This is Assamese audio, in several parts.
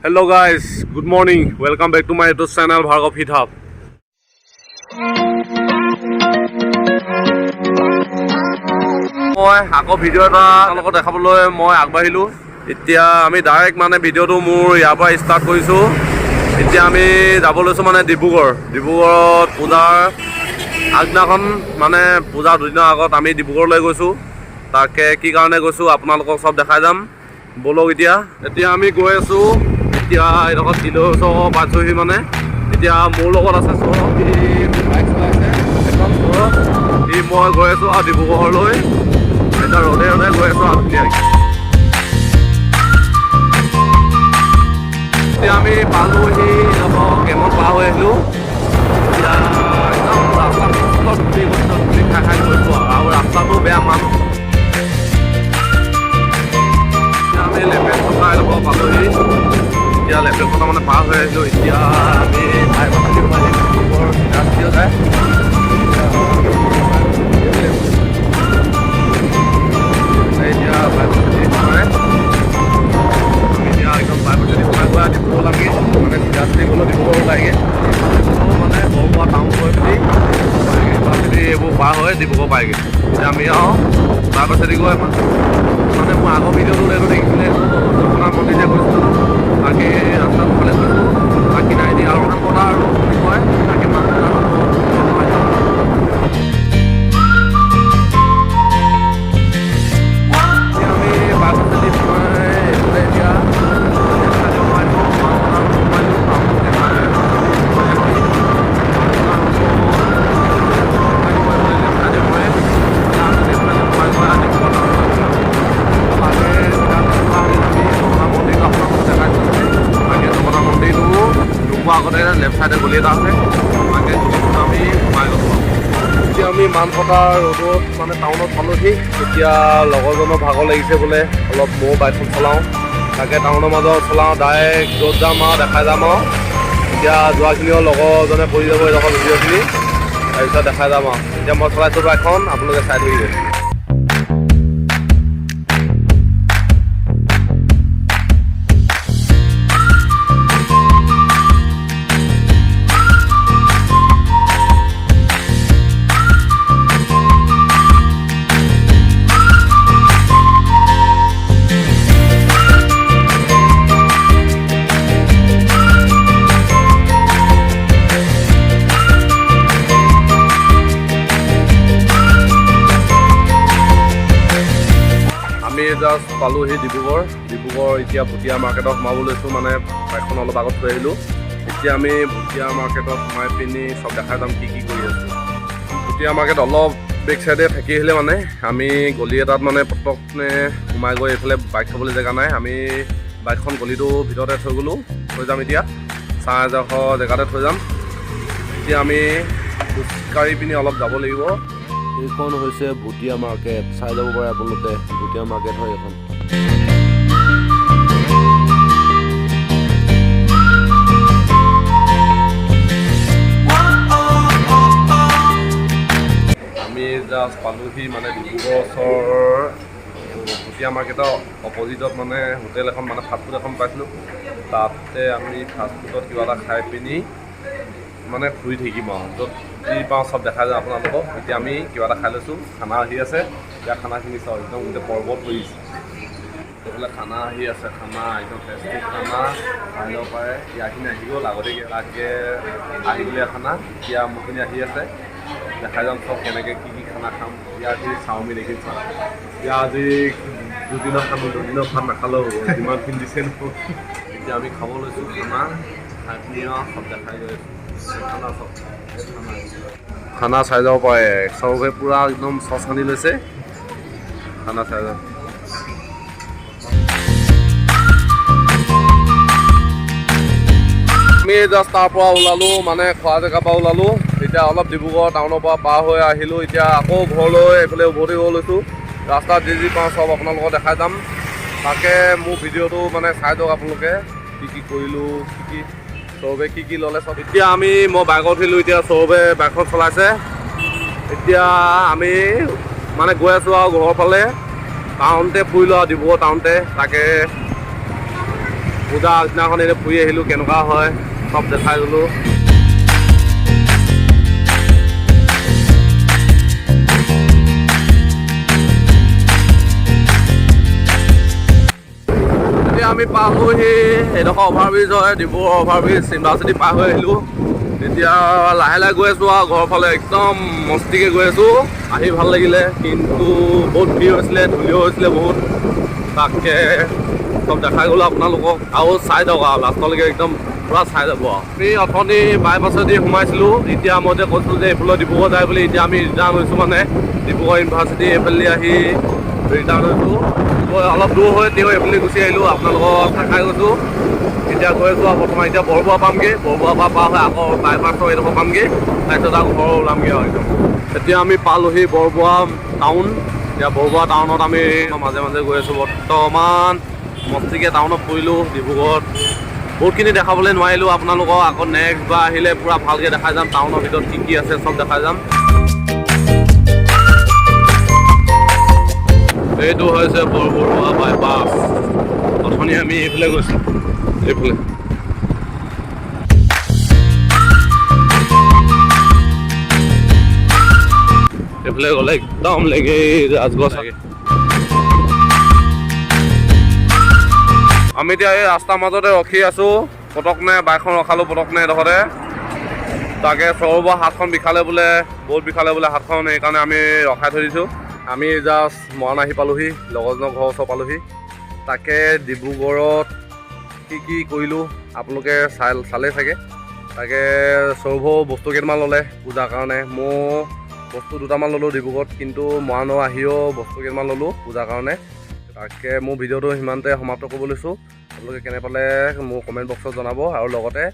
Hello guys, good morning. Welcome back to my YouTube channel Bhargav Hit Hub. মই আকৌ ভিডিঅ' এটা আপোনালোকক দেখাবলৈ মই আগবাঢ়িলোঁ। এতিয়া আমি ডাইৰেক্ট মানে ভিডিঅ'টো মোৰ ইয়াৰ পৰা ষ্টাৰ্ট কৰিছোঁ। এতিয়া আমি যাব লৈছোঁ মানে ডিব্ৰুগড়। ডিব্ৰুগড়ত পূজাৰ আগদিনাখন, মানে পূজাৰ দুদিনৰ আগত আমি ডিব্ৰুগড়লৈ গৈছোঁ। তাকে কি কাৰণে গৈছোঁ, আপোনালোকক চব দেখাই যাম। ব'লক এতিয়া। এতিয়া আমি গৈ আছোঁ। এতিয়া এইডোখৰত তিলৰ ওচৰ পাইছোঁহি। মানে এতিয়া মোৰ লগত আছে সৌৰভ, সি বাইক চলাইছে একদম। সৌৰভ, সি, মই গৈ আছোঁ আৰু ডিব্ৰুগড়লৈ। এতিয়া ৰ'দে ৰ'দে গৈ আছোঁ আৰু ধুনীয়াকৈ। এতিয়া আমি পালোহি, এইডোখৰ কেমত পাৰ হৈ আহিলোঁ। এতিয়া একদম ৰাস্তাত মস্ত ধূলি গৈছোঁ, ধূলি খাই খাই গৈছোঁ আৰু ৰাস্তাটো বেয়া মান। এতিয়া আমি লেপেট থকা এডোখৰ পালোহি। এতিয়া লেপেট কটা মানে পাৰ হৈ আহিলোঁ। এতিয়া আমি বাইকত আহিব পাৰিম, ডিব্ৰুগড় চিধা যায়। এতিয়া বাইকত সোমাই, আমি এতিয়া একদম বাইকত যদি সোমাই গৈ ডিব্ৰুগড় লাগে, মানে চিধা চিধি গ'লেও ডিব্ৰুগড় ওলাইগৈ, মানে বৰপৰা টাউন গৈ পিনি পায়গৈ, এইবোৰ পাৰ হৈ ডিব্ৰুগড় পায়গৈ। এতিয়া আমি আৰু তাৰপাছদি গৈ, মানে মোৰ আগৰ ভিডিঅ'টোত এইটো দেখিছিলে, জগন্নাথ মন্দিৰ যে গৈছিলোঁ, তাকে ৰাস্তাটো ফালে গৈছোঁ। বাকী নাই দি আৰু কটা আৰু বুলি কয়, তাকে মানুহ। এতিয়া আমি বাছদি সোমাই এইফালে এতিয়া সোমাইছোঁ, সোমাইছোঁ। মন্দিৰটো নোপোৱা আগতে লেফ্ট চাইডে গলি এটা আছে, তাকে গলিটোত আমি সোমাই গ'লোঁ। এতিয়া আমি মানকটা ৰোডত, মানে টাউনত পালোহি। এতিয়া লগৰজনৰ ভাগৰ লাগিছে বোলে অলপ, ময়ো বাইকখন চলাওঁ। তাকে টাউনৰ মাজত চলাওঁ, ডাইৰেক্ট য'ত যাম আৰু দেখাই যাম। আৰু এতিয়া যোৱাখিনিও লগৰজনে কৰি যাব এইডোখৰ ভিডিঅ'খিনি, তাৰপিছত দেখাই যাম। আৰু এতিয়া মই চলাইছোঁ বাইকখন, আপোনালোকে চাই থাকিব। আমি জাষ্ট পালোহি ডিব্ৰুগড়। ডিব্ৰুগড় এতিয়া ভুটীয়া মাৰ্কেটত সোমাব লৈছোঁ, মানে বাইকখন অলপ আগত থৈ আহিলোঁ। এতিয়া আমি ভুটীয়া মাৰ্কেটত সোমাই পিনি চব দেখাই যাম কি কি কৰি আছোঁ। ভুটীয়া মাৰ্কেট অলপ বেক চাইডে থাকি আহিলে, মানে আমি গলি এটাত মানে পটকনে সোমাই গৈ এইফালে বাইক থ'বলৈ জেগা নাই। আমি বাইকখন গলিটোৰ ভিতৰতে থৈ গ'লোঁ, থৈ যাম। এতিয়া চাহ এডোখৰ জেগাতে থৈ যাম। এতিয়া আমি খোজকাঢ়ি পিনি অলপ যাব লাগিব। এইখন হৈছে ভুটীয়া মাৰ্কেট, চাই যাব পাৰে আপোনালোকে। ভুটীয়া মাৰ্কেট হয় এইখন। আমি জাষ্ট পালোহি, মানে ডিব্ৰুগড় ওচৰৰ ভুটীয়া মাৰ্কেটৰ অপজিটত মানে হোটেল এখন, মানে ফাষ্টফুড এখন পাইছিলোঁ। তাতে আমি ফাষ্টফুডত কিবা এটা খাই পিনি মানে ফুৰি থাকিম আৰু য'ত যি পাওঁ চব দেখাই যাম আপোনালোকক। এতিয়া আমি কিবা এটা খাই লৈছোঁ, খানা আহি আছে। এতিয়া খানাখিনি চাওক, একদম গোটেই পৰ্বত পৰিছে। এইফালে খানা আহি আছে, খানা একদম টেষ্টি খানা, খাই যাব পাৰে। ইয়াৰখিনি আহি গ'ল আগতে, তাকে আহি গ'ল ইয়াৰ খানা। এতিয়া মোৰখিনি আহি আছে, দেখাই যাম চব কেনেকৈ কি কি খানা খাম। ইয়াৰখিনি চাওমিন, এইখিনি চাওঁ। এতিয়া আজি দুদিনৰ খালোঁ, দুদিনৰ ভাত নাখালেও হ'ব, যিমানখিনি দিছে নহয়। এতিয়া আমি খাব লৈছোঁ খানা, খাই পিনি আৰু চব দেখাই গৈ আছোঁ। খানা চব খানা, খানা চাই যাব পাৰে। চবে পূৰা একদম চচ সানি লৈছে। খানা চাই যাব। আমি জাষ্ট তাৰ পৰা ওলালোঁ, মানে খোৱা জেগাৰ পৰা ওলালোঁ। এতিয়া অলপ ডিব্ৰুগড় টাউনৰ পৰা পাৰ হৈ আহিলোঁ। এতিয়া আকৌ ঘৰলৈ এইফালে উভতিব লৈছোঁ। ৰাস্তাত যি যি পাওঁ চব আপোনালোকক দেখাই যাম। তাকে মোৰ ভিডিঅ'টো মানে চাই যাওক আপোনালোকে, কি কি কৰিলোঁ, কি কি সৌৰভে কি কি ল'লে চব। এতিয়া আমি, মই বাইকত উঠিলোঁ, এতিয়া সৌৰভে বাইকখন চলাইছে। এতিয়া আমি মানে গৈ আছোঁ আৰু ঘৰৰ ফালে। টাউনতে ফুৰিলোঁ আৰু ডিব্ৰুগড় টাউনতে। তাকে। পূজা আগদিনাখন এতিয়া ফুৰি আহিলোঁ, কেনেকুৱা হয় চব দেখাই গ'লোঁ। এতিয়া আমি পালোহি এইডোখৰ অভাৰব্ৰিজ হয়, ডিব্ৰুগড় অভাৰব্ৰিজ, ইউনিভাৰ্চিটি পাৰ হৈ আহিলোঁ। এতিয়া লাহে লাহে গৈ আছোঁ আৰু ঘৰৰ ফালে একদম মস্তিকে গৈ আছোঁ। আহি ভাল লাগিলে, কিন্তু বহুত ভিৰ হৈছিলে, ধূলিও হৈছিলে বহুত। তাকে চব দেখাই গ'লোঁ আপোনালোকক, আৰু চাই যাওক আৰু লাষ্টলৈকে একদম পূৰা চাই যাব। আৰু আমি অথনি বাইপাছেদি সোমাইছিলোঁ, এতিয়া মই যে কৈছিলোঁ যে এইফালে ডিব্ৰুগড় যায় বুলি, এতিয়া আমি ৰিটাৰ্ণ হৈছোঁ, মানে ডিব্ৰুগড় ইউনিভাৰ্চিটি এইফালে আহি ৰিটাৰ্ণ হৈছোঁ। গৈ অলপ দূৰ হৈ তেওঁ এইফালে গুচি আহিলোঁ, আপোনালোকক দেখাই গৈছোঁ। এতিয়া গৈ আছোঁ আৰু বৰ্তমান এতিয়া বৰবৰুৱা পামগৈ, বৰবৰুৱাৰ পৰা পাৰ হৈ আকৌ বাইপাছৰ এইডোখৰ পামগৈ, তাৰপিছত আৰু ঘৰ ওলামগৈ আৰু একদম। এতিয়া আমি পালোহি বৰবৰুৱা টাউন। এতিয়া বৰবৰুৱা টাউনত আমি মাজে মাজে গৈ আছোঁ বৰ্তমান। মস্তিকে টাউনত ফুৰিলোঁ ডিব্ৰুগড়ত, বহুতখিনি দেখাবলৈ নোৱাৰিলোঁ আপোনালোকক। আকৌ নেক্সট বাৰ আহিলে পূৰা ভালকৈ দেখাই যাম, টাউনৰ ভিতৰত কি কি আছে চব দেখাই যাম। এইটো হৈছে বৰবৰুৱা বাইপাছ। অথনি আমি এইফালে গৈছিলোঁ, এইফালে। এইফালে গ'লে একদম লেগেই ৰাজগড় চাগে। আমি এতিয়া এই ৰাস্তাৰ মাজতে ৰখি আছোঁ, পটকনে বাইকখন ৰখালোঁ পটকনে এডোখৰতে। তাকে সৌৰভৰ হাতখন বিষালে বোলে, বহুত বিষালে বোলে হাতখন, সেইকাৰণে আমি ৰখাই থৈ দিছোঁ। আমি জাষ্ট মৰাণ আহি পালোহি, লগৰজনৰ ঘৰৰ ওচৰ পালোহি। তাকে ডিব্ৰুগড়ত কি কি কৰিলোঁ আপোনালোকে চালেই চাগে। তাকে সৌৰভেও বস্তু কেইটামান ল'লে পূজাৰ কাৰণে, ময়ো বস্তু দুটামান ল'লোঁ ডিব্ৰুগড়ত, কিন্তু মৰাণৰ আহিও বস্তু কেইটামান ল'লোঁ পূজাৰ কাৰণে। তাকে মোৰ ভিডিঅ'টো সিমানতে সমাপ্ত কৰিব লৈছোঁ। আপোনালোকে কেনে পালে মোৰ কমেণ্ট বক্সত জনাব, আৰু লগতে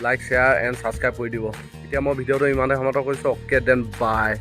লাইক, শ্বেয়াৰ এণ্ড ছাবস্ক্ৰাইব কৰি দিব। এতিয়া মই ভিডিঅ'টো ইমানতে সমাপ্ত কৰিছোঁ। Okay then, bye.